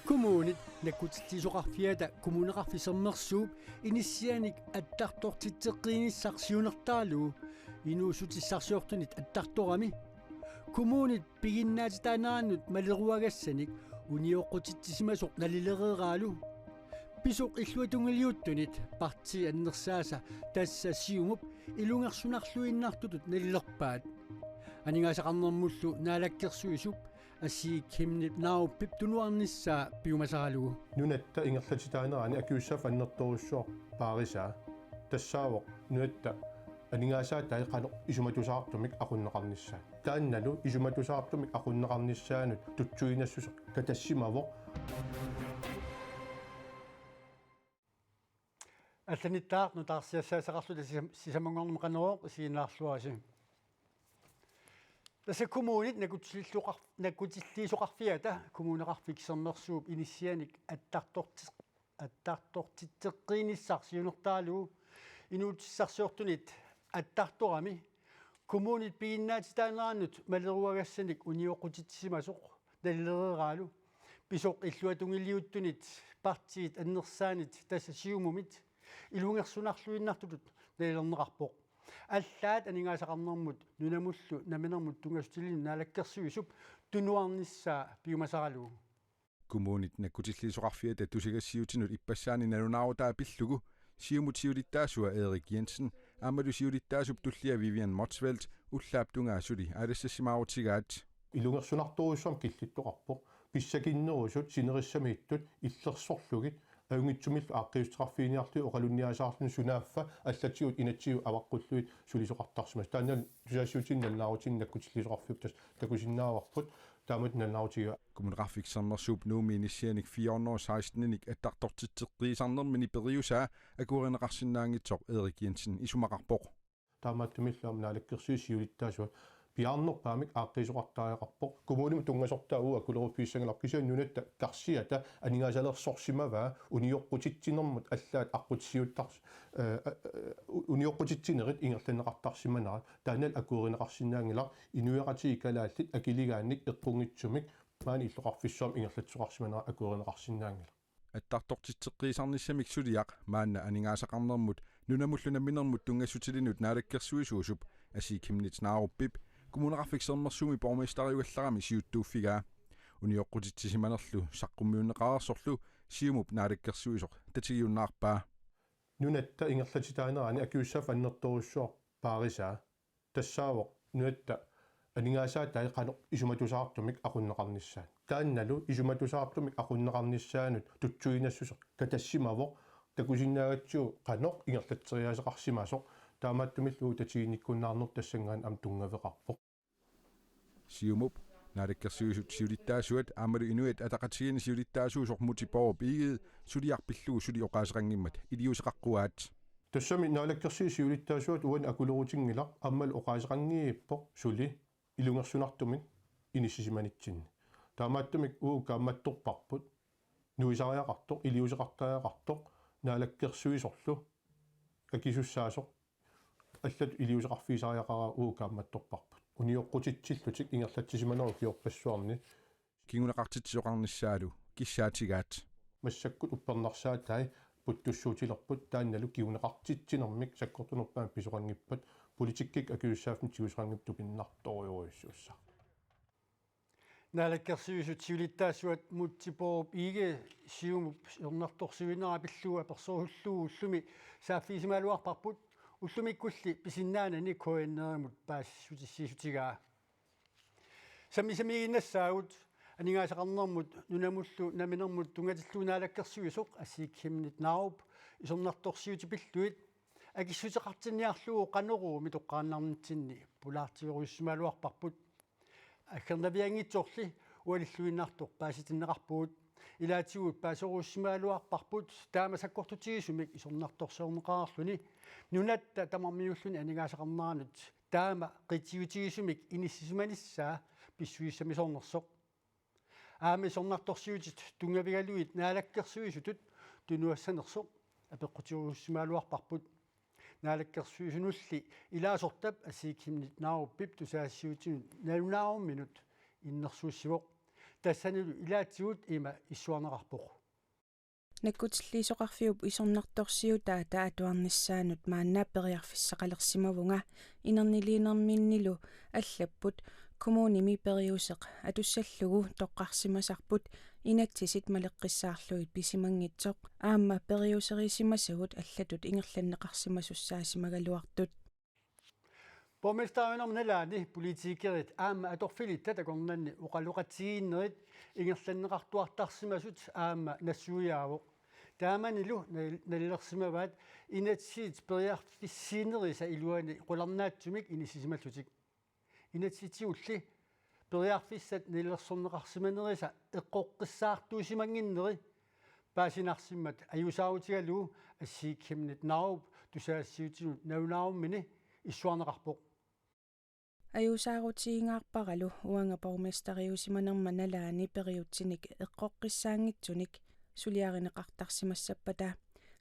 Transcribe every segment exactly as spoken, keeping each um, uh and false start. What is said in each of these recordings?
Kommunit nakkutilliisoqarfiata Kommuneqarfik Sermersuup inissianik attartortitseqqiinissaq siunertaralugu inuussutissarsiortunit attartorami kommunit piginnaatitaanerannut maleruagassanik unioqqutitsisimasoq nalilereeraalu pisoq illuatungiliuttunit partiit annersaasa, tassa Siumup, ilungersunarluinnartutut nalilerpaat. Aningaasaqarnermullu naalakkersuisup Asii Chemnitz Narupip tunuarnissaa piumasaralugu. Nunatta ingerlatitaanerani akisussaaffiup annertoorujussuaq paarisaa tassaavoq nunatta aningaasaataat qanoq isumatusaartumik aqunneqarnissaat. Taannalu isumatusaartumik aqunneqarnissaanut tutsuinassuseq katassimavoq. Allanittaaq nutaarsiassaasaqarluta sisam-, sisamanngornermut Qanorooq isiginnaarluarisi. Tassa kommunit nakkutilliisoqar-, nakkutilliisoqarfiata Kommuneqarfik Sermersuup inissianik attartorti-, attartortitseqqiinissaq siunertaralugu inuussutissarsiortunit attartorami kommunit piginnaatitaanerannut maleruagassanik unioqqutitsisimasoq nalilereeraalu pisoq illuatungiliuttunit partiit annersaanit, tassa Siumumit, ilungersunarluinnartutut nalilerneqarpoq. Allaat aningaasaqarnermut nunamullu namminermut tunngasutilinnut naalakkersuisup tunuarnissaa piumasaralugu. Kommunit nakkutilliisoqarfiata tusagassiuutinut ippassaani nalunaarutaa pillugu Siumup siulittaasua Erik Jensen aammalu siulittaasup tullia Vivian Motzfeldt ullaap tungaa suli aalassassimaarutigaat. Ilungersunartorujussuarmik killittoqarpoq. Pissakinnerusut sinerissamiittut illersorlugit ajunngitsumillu aaqqiissuteqarfiginiarlugit oqalunniasaarluni sunaaffa allatigut inatsigut avaqqullugit sulisoqartarsimasut. Taanna tusagassiuutitigut nalunaarutinik nakkutilliisoqarfiup tassa takusinnaavarput. Taamatut nalunaarutigaara. Kommuneqarfik Sermersuup Nuummi inissianik fire hundrede og seksten-inik attartortitseqqiisarnermini periusaa akuerineqarsinnaanngitsoq Erik Jensen isumaqarpoq. Taamaattumillu aamma Naalakkersuisut siulittaasuat piaarnerpaamik aaqqiisoqartariaqarpoq. Kommunimut tunngasortaa uagut akuleruffigissanngilarput, kisianni nunatta karsiata aningaasalersorsimavaa unioqqutitsinermut allaat aqqutissiuuttar-, eh, eh, unioqqutitsinerit ingerlanneqartarsimanerat. Taannalu akuerineqarsinnaanngilaq, inuiaqatigiit kalaallit akiligaannik eqqunngitsumik maani illoqarfissuarmi ingerlatsisoqarsimanerat akuerineqarsinnaanngilaq. Attartortitseqqiisarnissamik suliaq maanna aningaasaqarnermut nunamullu namminermut tunngasutilinnut naalakkersuisuusup Asii Chemnitz Narupip Kommuneqarfik Sermersuumi borgmesteriugallarami siuttuuffigaa. Unioqqutitsisimanerlu saqqummiunneqareersorlu Siumup naalakkersuisoq tatigiunnaarpaa. Nunatta ingerlatitaanerani akisussaaffiup annertoorujussuaq paarisaa tassaavoq nunatta aningaasaataat qanoq isumatusaartumik aqunneqarnissaat. Taannalu isumatusaartumik aqunneqarnissaanut tutsuinassuseq katassimavoq, takusinnaagatsigu qanoq ingerlatseriaaseqarsimasoq. Taamaattumillu uagut tatiginnikkunnaarneq tassanngaannaq aamma tunngaveqarpoq. Siumup naalakkersuisut siulittaasuat aammalu Inuit Ataqatigiinni siulittaasuusoq Múte Bourup Egede suliaq pillugu suli oqaaseqanngimmat iliuuseqaqquaat. Tassami naalakkersuisut siulittaasuat uani akulerutinngilaq, aammalu oqaaseqanngippoq suli ilungersunartumik inissisimanitsinni. Taamaattumik uagut kaammattorparput nuisariaqartoq, iliuuseqartariaqartoq, naalakkersuisorlu akisussaasoq allatut iliuuseqarfigisariaqaraat uagut kaammattorparput. Unioqqutitsillutik ingerlatsisimanerat ukiorpassuarni. Kinguneqartitsisoqarnissaalu kissaatigaat. Massakkut uppernarsaataat puttussuutilerput, taannalu kinguneqartitsinermik sakkortunerpaamik pisoqanngippat, politikkikkut akisussaaffimmik tigusaqanngippat tupinnartorujorujussuussaaq. Naalakkersuisut siulittaasuat Múte Bourup Egede Siumup isornartorsiuinera pillugu apersorullugu ullumi saaffigisimagaluarparput, ullumikkulli pisinnaanani K N R-imut paasissutissiissutigaa. Sammisamiiginnassaagut aningaasaqarnermut nunamullu namminermut tunngatillugu naalakkersuisoq Asii Chemnitz Narup isornartorsiutit pillugit akissuteqartinniarlugu Qanoruumi toqqaannarnitsinni pulaartigerujussuusimagaluarparput. Aggernavianngitsorli ualilluinnartoq paasitinneqarpugut. Ilaatigut paaserujussuusimagaluarparput taama sakkortutigisumik isornartorsiorneqareerluni nunatta tamarmiulluni aningaasaqarneranut taama qitiutigisumik inissisimanissaa pissusissamisoornersoq. Aamma isornartorsiutit tunngavigalugit naalakkersuisutut tunuassanersoq apeqqutigeriusimagaluarparput. Naalakkersuisunulli ilaasortap Asii Chemnitz Narupip tusagassiuutinut nalunaarumminut innersuussivoq. Tassanilu ilaatigut ima issuarneqarpoq. Nakkutilliisoqarfiup isornartorsiutaata atuarnissaanut maanna periarfissaqalersimavunga inerniliinerminnilu allapput kommunimi periuseq atussallugu toqqarsimasarput inatsisit maleqqissaarlugit pisimanngitsoq aamma periuserisimasagut allatut ingerlanneqarsimasussaasimagaluartut. Borgmesteriunerma nalaani politikerit aamma atorfilittat akornanni oqaloqatigiinnerit ingerlanneqartuartarsimasut aamma nassuiaavoq. Taamanilu nal-, nalilersimavaat inatsisit periarfissiinerisa iluani qularnaatsumik inissisimallutik. Inatsisigulli periarfissat nalilersorneqarsimanerisa eqqoqqissaartuusimannginneri paasinarsimmat ajuusaarutigalugu Asii Chemnitz Narup tusagassiuutinut nalunaarummini issuarneqarpoq. Ajuusaarutigingaarparalu uanga borgmesteriusimanerma nalaani periutsinik eqqoqqissaanngitsunik suliarineqartarsimassappata.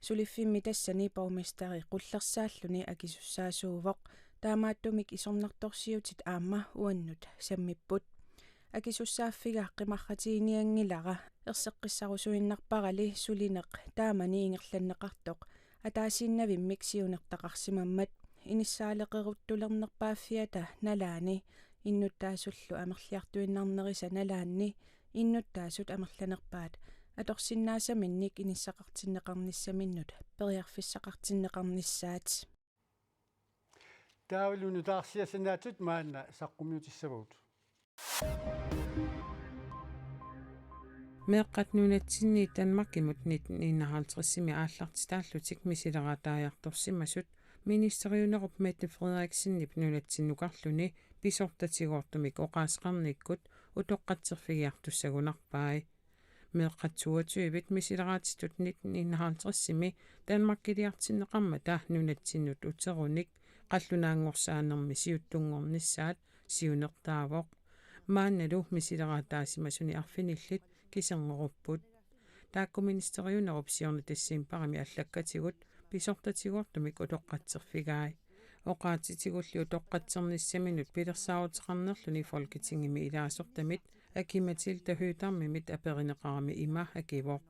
Suliffimmi tassani borgmesteri qullersaalluni akisussaasuuvoq. Taamaattumik isornartorsiutit aamma uannut sammipput. Akisussaaffiga qimarratiginianngilara erseqqissarusuinnarparali sulineq taamani ingerlanneqartoq ataasiinnavimmik siunertaqarsimammat. Inissaaleqeruttulernerpaaffiata nalaani innuttaasullu amerliartuinnarnerisa nalaanni innuttaasut amerlanerpaat atorsinnaasaminnik inissaqartinneqarnissaminnut periarfissaqartinneqarnissaat. Taavalu nutaarsiassat naatsut maanna saqqummiutissavagut. Meeqqat nunatsinni Danmarkimut nitten enoghalvtredsimi aallartitaallutik misileraataajartorsimasut ministeriunerup Mette Frederiksenip nunatsinnukarluni pisortatigoortumik oqaaseqarnikkut utoqqatserfigiartussagunarpai. Meeqqat toogtyvit misileraatitut nitten enoghalvtredsimi Danmarkiliartinneqarmata nunatsinnut uterunik qallunaanngorsaanermi siuttunngornissaat siunertaavoq. Maannalu misileraataasimasuni arfinillit kiserngorupput. Taakku ministeriunerup siorna decembarimi allakkatigut pisortatigoortumik utoqqatserfigai. Oqaatsitigulli utoqqatsernissaminut pilersaaruteqarnerluni Folketingimi ilaasortamit Aki-Matilda Høegh-Damimit aperineqarami ima akivoq: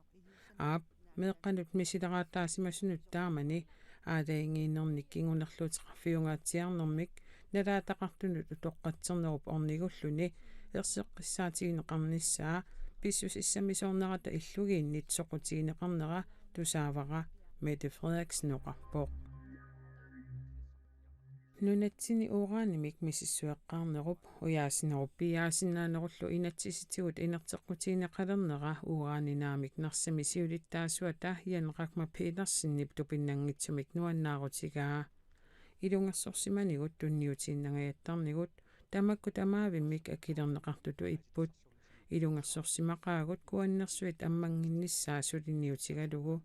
Aap, meeqqanut misileraataasimasunut taamani aalajangiinernik kingunerluuteqarfiungaatsiarnermik nalaataqartunut utoqqatsernerup ornigulluni erseqqissaatigineqarnissaa pissusissamisoornerata illugiinnit soqutigineqarnera tusaavara, Mette Frederiksen oqarpoq. Nunatsinni uranimik misissueqqaarnerup, ujaasinerup piiaasinnaanerullu inatsisitigut inerteqqutigineqalernera uraninaamik Narsami siulittaasuata Jan Rakma Petersenip tupinnanngitsumik nuannaarutigaa. Ilungersorsimanigut tunniutiinnangajattarnigut tamakku tamaavimmik akilerneqartutut ipput. Ilungersorsimaqaagut kuannersuit ammannginnissaat suliniutigalugu.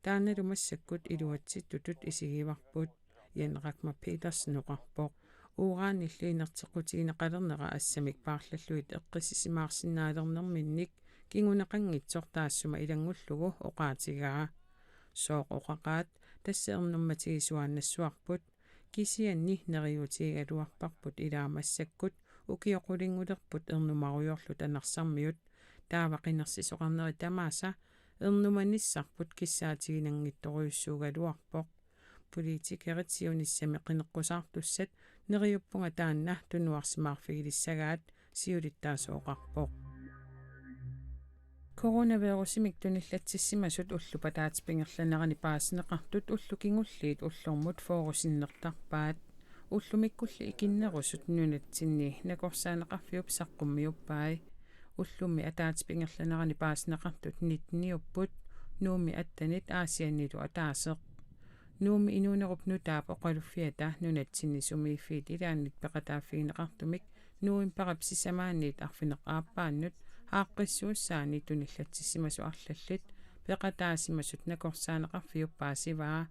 Taannalu massakkut iluatsittutut isigivarput, Jan Rakma Petersen oqarpoq. Uranilli inerteqqutigineqalernera assamik paarlallugit eqqissisimaarsinnaalernerminnik kinguneqanngitsoq taassuma ilanngullugu oqaatigaa. Sooq oqaqaat, tassa ernummatigisuaannassuarput, kisianni neriuutigigaluarparput ilaa massakkut ukioqulinngulerput ernumarujoorluta Narsarmiut. Taava qinersisoqarneri tamaasa ernumanissarput kissaatiginanngitsorujussuugaluarpoq. Politikerit siunissami qineqqusaartussat neriuppunga taanna tunuarsimaarfigilissagaat, siulittaasup oqarpoq. Coronavirusimik tunillatsissimasut ullut ataatsip ingerlanerani paasineqartut ullut kingulliit ullormut fyrre sinnertarpaat. Ullumikkulli ikinnerusut nunatsinni nakorsaaneqarfiup saqqummiuppai. Ullummi ataatsip ingerlanerani paasineqartut nitteniupput, Nuummi attenit Aasiannilu ataaseq. Nuummi Inuunerup Nutaap Oqaluffiata nunatsinni sumiiffiit ilaannit peqataaffigineqartumik novembarip sisamaanniit arfineq-aappaannut aaqqissuussaani tunillatsissimasut arlallit peqataasimasut nakorsaaneqarfiup paasivaa.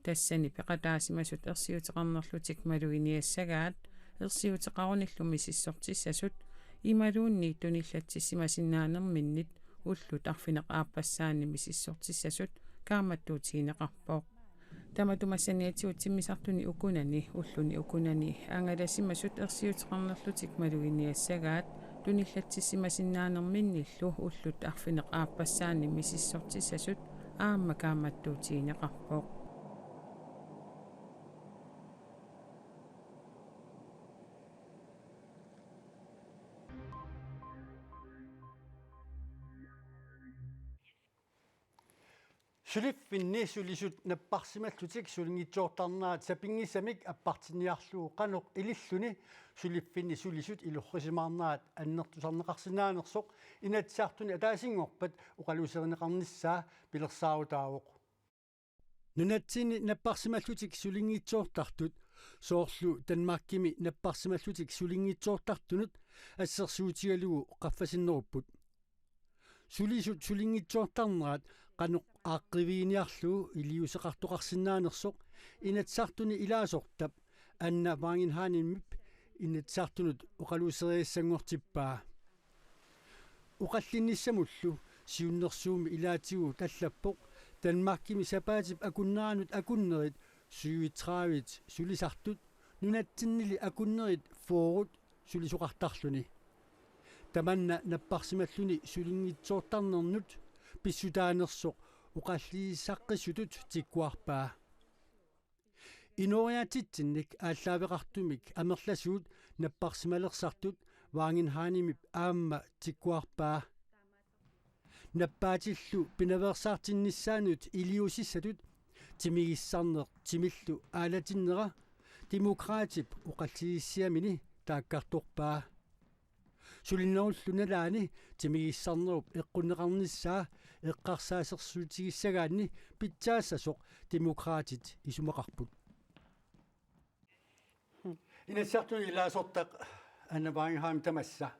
Tassani peqataasimasut ersiuteqarnerlutik maluginiassagaat ersiuteqarunillu misissortissasut imaluunniit tunillatsissimasinnaanerminnit ullut arfineq-aappassaanni misissortissasut kaammattuutigineqarpoq. Tamatuma saniatigut timmisartuni ukunani ulluni ukunani angalasimasut ersiuteqarnerlutik maluginiassagaat tunillatsissimasinnaanerminnillu ullut arfineq-aappassaanni misissortissasut aamma kaammattuutigineqarpoq. Suliffinni sulisut napparsimallutik sulinngitsoortarnerat sapinngisamik appartinniarlugu qanoq ililluni suliffinni sulisut ilorrisimaarnerat annertusarneqarsinnaanersoq Inatsisartuni ataasinngorpat oqaluuserineqarnissaa pilersaarutaavoq. Nunatsinni napparsimallutik sulinngitsoortartut, soorlu Danmarkimi napparsimallutik sulinngitsoortartunut, assersuutigalugu qaffasinnerupput. Sulisut sulinngitsoortarnerat qanoq aaqqiviginiarlugu iliuuseqartoqarsinnaanersoq Inatsisartuni ilaasortap Anna Wangenheimip Inatsisartunut oqaluuseriassanngortippaa. Oqallinnissamullu siunnersuummi ilaatigut allappoq Danmarkimi sapaatip akunneranut akunnerit syvogtredive sulisartut nunatsinnili akunnerit fyrre sulisoqartarluni. Tamanna napparsimalluni sulinngitsoortarnernut pissutaanersoq oqallisaqqissutut tikkuarpaa. Inooriaatsitsinnik aallaaveqartumik amerlasuut napparsimalersartut Wangenheimip aamma tikkuarpaa. Nappaatillu pinaveersaartinnissaannut iliuusissatut timigissarneq timillu aalatinnera Demokraatip oqallisissiamini taakkartorpaa. Sulinerullu nalaani timigissarnerup eqqunneqarnissaa eqqarsaatersuutigissagaanni pitsaassasoq Demokraatit isumaqarput. Inatsisartuni ilaasortaq Anna Wangenheim, tamassa.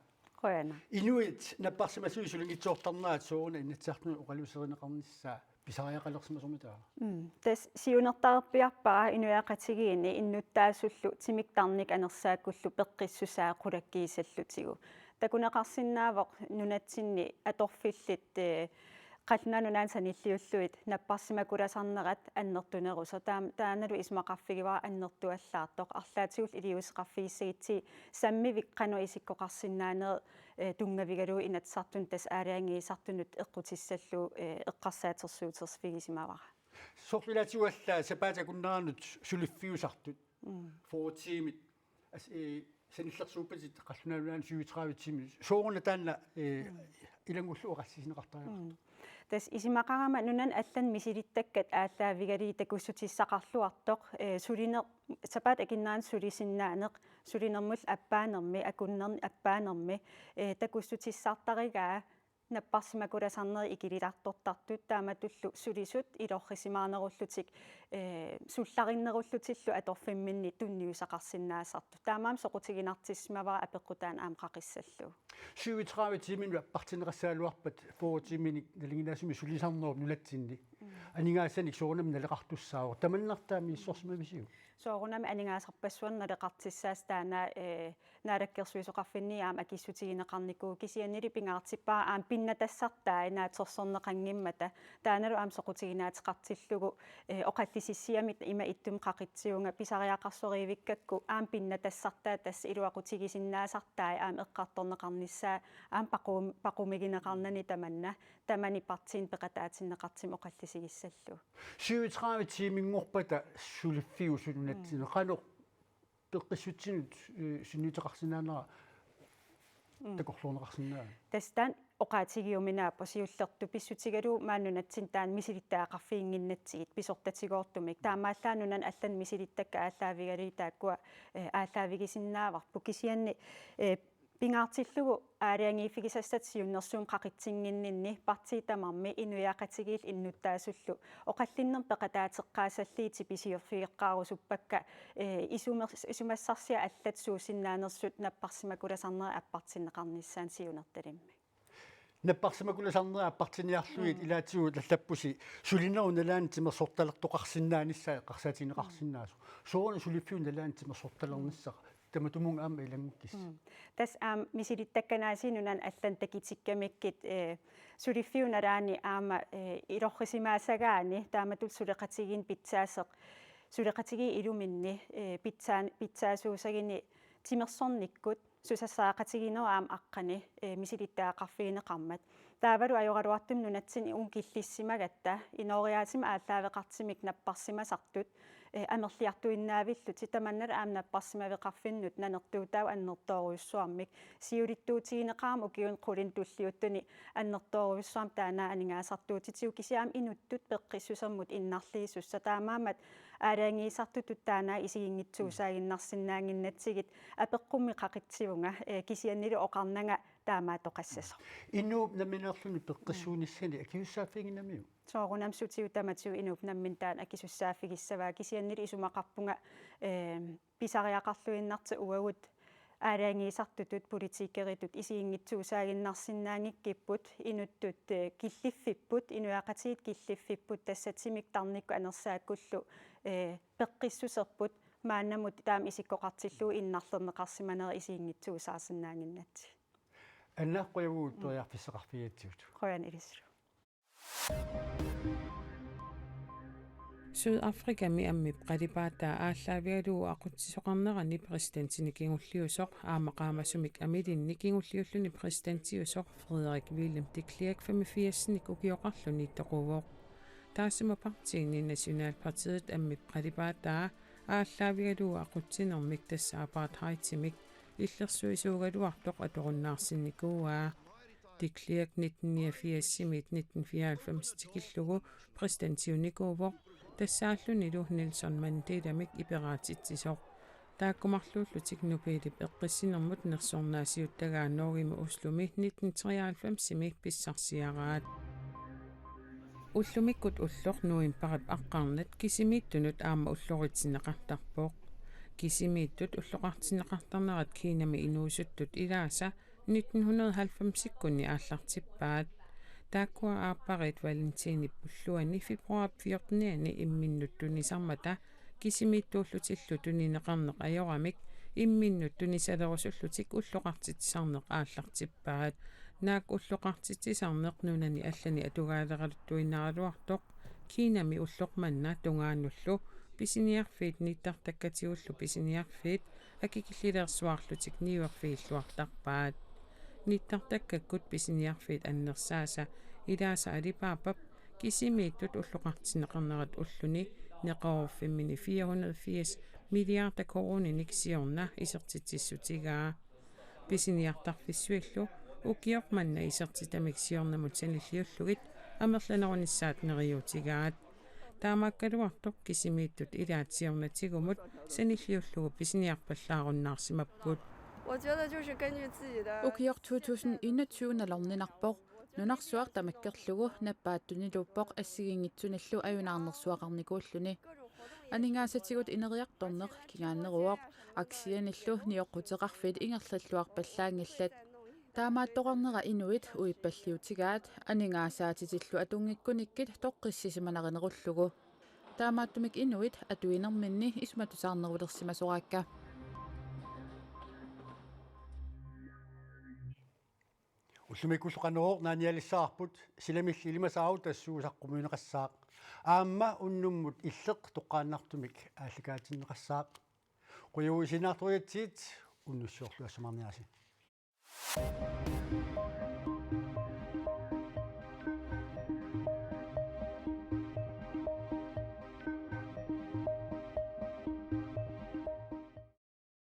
Qujanaq. Inuit napparsimallutik sulinngitsoortarnerat sooruna Inatsisartuni oqaluuserineqarnissaa pisariaqalersimasumik taava? Mm. Tassa siunertareerpiarpara inuiaqatigiinni innuttaasullu timik tarnik anersaakkullu peqqissusaa qulakkiissallutigu. Takuneqarsinnaavoq nunatsinni atorfillit, eh, Qallunaat Nunaanni sanilliullugit napparsimakulasarnerat annertunerusoq. Taam-, taannalu isumaqarfigivara annertuallaartoq. Arlaatigullu iliuuseqarfigissagutsigit sammivik qanoq isikkoqarsinnaanerit, eh, tunngavigalugu Inatsisartunut tassa aalajangiisartunut eqqutissallugu, eh, eqqarsaatersuuterfigisimavara. Soorlu ilaatigut allaat sapaatip akunneranut suliffiusartut. Mm. Fyrre tiimit. As-, eh, sanillersuuppatit Qallunaat Nunaanni syvogtredive tiimit. Sooruna taanna, eh, mm, ilanngullugu oqallisigineqartariaqartoq? Mm. Tassa isumaqarama nunanut allanut misilittakkat aallaavigalugit takussutissaqarluartoq, eh, suliner-, sapaatip akunneranut sulisinnaaneq, sulinermullu appaanermi, akunnerni appaanermi, eh, takussutissartarigaa napparsimakulasarnerit ikiliartortartut taamatullu sulisut ilorrisimaarnerullutik, eh, sullarinnerullutillu atorfimminni tunniussaqarsinnaasartut. Taamaammat soqutiginartissimavara apeqqutaanut aamma qaqissallugu. Syvogtredive tiiminut appartinneqassagaluarpat fyrre tiiminik nalinginaasumik sulisarnerup nunatsinni. Mm. Aningaasanik soorunami naleqartussaavoq. Tamannartaa misissorsimavisiuk? Soorunami aningaasarpassuarnik naleqartussaassaaq taanna, eh, naalakkersuisoqarfinni aamma akissutigineqarnikuuvoq, kisiannili pingaartippara aamma pinnatassartai naatsorsorneqanngimmata. Taannalu aamma soqutiginaateqartillugu, eh, oqallisissiamik ima ittumik qaqitsivunga pisariaqarsorivikkakku aamma pinnatassartaat tassa iluaqutigisinnaasartai aamma eqqartorneqarnissaat aamma paqum-, paqumigineqarnani tamanna, tamani partiinit peqataatinneqartumik oqallisigissallugu. Syvogtredive tiiminngorpata suliffiusut nunatsinni. Mm. Qanoq peqqissutsinut, eh, sunniuteqarsinnaanera takorluuineqarsinnaava? Tassa taanna oqaatigiuminaappoq siullertut pissutigalugu maani nunatsinni taanna misilittagaqarfiginnginnatsigit pisortatigoortumik. Taamaallaat nunanut allanut misilittakkat aallaavigalugit taakkua, eh, aallaavigisinnaavarput kisianni, eh, pingaartillugu aalajangiiffigisassat siunnersuummik qaqitsinnginninni partiit tamarmik inuiaqatigiillu innuttaasullu oqallinnermik peqataateqqaassallugit tipisiorfigeqqaarusuppakka, eh, isumer-, isumassarsiat allat suusinnaanersut napparsimakulasarnerit appartinneqarnissaannut siunertalimmik. Napparsimakulasarnerit appartinniarlugit, mm, ilaatigut allappusi sulinerup nalaani timersortalertoqarsinnaanissaa eqqarsaatigineqarsinnaasoq. Sooruna suliffiup nalaani timersortalernissaq tamatumunnga aamma ilanngukkissi? Mm. Tassa aamma misilittakkanaasiit nunanut allanut takitikkamikkit, eh, suliffiup nalaani aamma, eh, ilorrisimaassagaanni taamatut suleqatigiinni pitsaasoq, suleqatigiit iluminni, eh, pitsaan-, pitsaasuussaguni timersornikkut susassaqatigiinnerup aamma aqqani, ee, misilittagaqarfigineqarmat. Taavalu ajoraluartumik nunatsinni uunga killissimagatta inooriaatsimi aallaaveqartumik napparsimasartut, ee, amerliartuinnaavillutik tamannalu aamma napparsimaveqarfinnut nanertuutaavoq annertoorujussuarmik. Siulittuutigineqarami ukiuni qulinni tulliuttuni annertoorujussuarmik taanna aningaasartuutitigut kisianni aamma inuttut peqqissusermut innarliisussat taamaammat aalajangiisartutut taanna isiginngitsuusaaginnarsinnaannginnatsigit apeqqummik qaqitsivunga, ee, kisiannili oqarnanga taamaattoqassasoq. Inuup nammineerluni peqqissuunissani akisussaaffiginnginnamiuk? Soorunami sutigut tamatigut inuup nammineq taanna akisussaaffigissavaa kisiannili isumaqarpunga, ee, pisariaqarluinnartoq uagut aalajangiisartutut politikeritut isiginngitsuusaaginnarsinnaanngikkipput inuttut, ee, killiffipput, inuiaqatigiit killiffipput tassa timik tarnikkut anersaakkullu, ee, peqqissuserput maannamut taama isikkoqartillugu innarlerneqarsimanera isiginngitsuusaarsinnaannginnatsigit. Anna, qujavugut periarfissaqarfigigatsigut. Qujanaq ilissi. Sydafrikami ammip qalipaataa aallaavigalugu aqutsisoqarnerani præsidentini kingulliusoq aamma qaamasumik amilinni kingulliulluni præsidentiusoq Frederik Willem de Klerk femogfirsinik ukioqarluni toquvoq. Taassuma partiini Nationalpartiet ammip qalipaataa aallaavigalugu aqutsinermik tassa apartheidimik illersuisuugaluartoq atorunnaarsinnikuuaa. De Klerk nitten niogfirsimiit nitten fireoghalvfems tikillugu præsidentiunikuuvoq, tassaallunilu Nelson Mandelamik iperaatitsisoq. Taakku marluullutik Nobelip eqqissinermut nersornaasiuttagaa Norgemi Oslomi nitten treoghalvfemsimi pissarsiaraat. Ullumikkut ulloq novembarip aqqarnat kisimiittunut aamma ulloritinneqartarpoq. Kisimiittut ulloqartinneqartarnerat Kinami inuusuttut ilaasa nitten hundrede og halvfemsikkunni aallartippaat. Taakkua aappariit Valentinip ulluani februar fjortenianni imminnut tunisarmata kisimiittuullutillu tunineqarneq ajoramik imminnut tunisalerusullutik ulloqartitsisarneq aallartippaat. Naak ulloqartitsisarneq nunani allani atugaaleraluttuinnaraluartoq Kinami ulloq manna tungaanullu pisiniarfiit nittartakkatigullu pisiniarfiit akikillilersuarlutik niuerfigilluartarpaat. Nittartakkakkut pisiniarfiit annersaasa ilaasa Alibabap kisimiittut ulloqartinneqarnerat ulluni neqeroorfimmini fire hundrede firs milliarder koruuninik siorna isertitsissutigaa. Pisiniartarfissuillu ukioq manna isertitamik siornamut sanilliullugit amerlanerunissaat neriuutigaat. Taamaakkaluartoq kisimiittut ilaat siornatigumut sanilliullugu pisiniarpallaarunnaarsimapput. 我觉得就是根据自己的 Ukioq to tusind enogtyve nalorninarpoq. Nunarsuaq tamakkerlugu nappaatuniluuppoq assigiinngitsunillu ajunaarnersuaqarnikuulluni. Aningaasatigut ineriartorneq kingaanneruvoq, aksianillu nioqquteqarfiit ingerlalluarpallaanngillat. Taamaattoqarnera inuit uippalliutigaat aningaasaatitillu atunngikunikkit toqqissimanarinerullugu. Taamaattumik inuit atuinerminni isumatusaarnerulersimasoraakka. Ullumikkullu Qanorooq naanialissavarput, silamilli ilimasaarut tassuusaq qummuineqassaaq. Aamma unnummut illeq toqqaannartumik aallakaatinneqassaaq. Qujavugut isiginnaartorugatsigit, unnussiorluassamaarniarisi.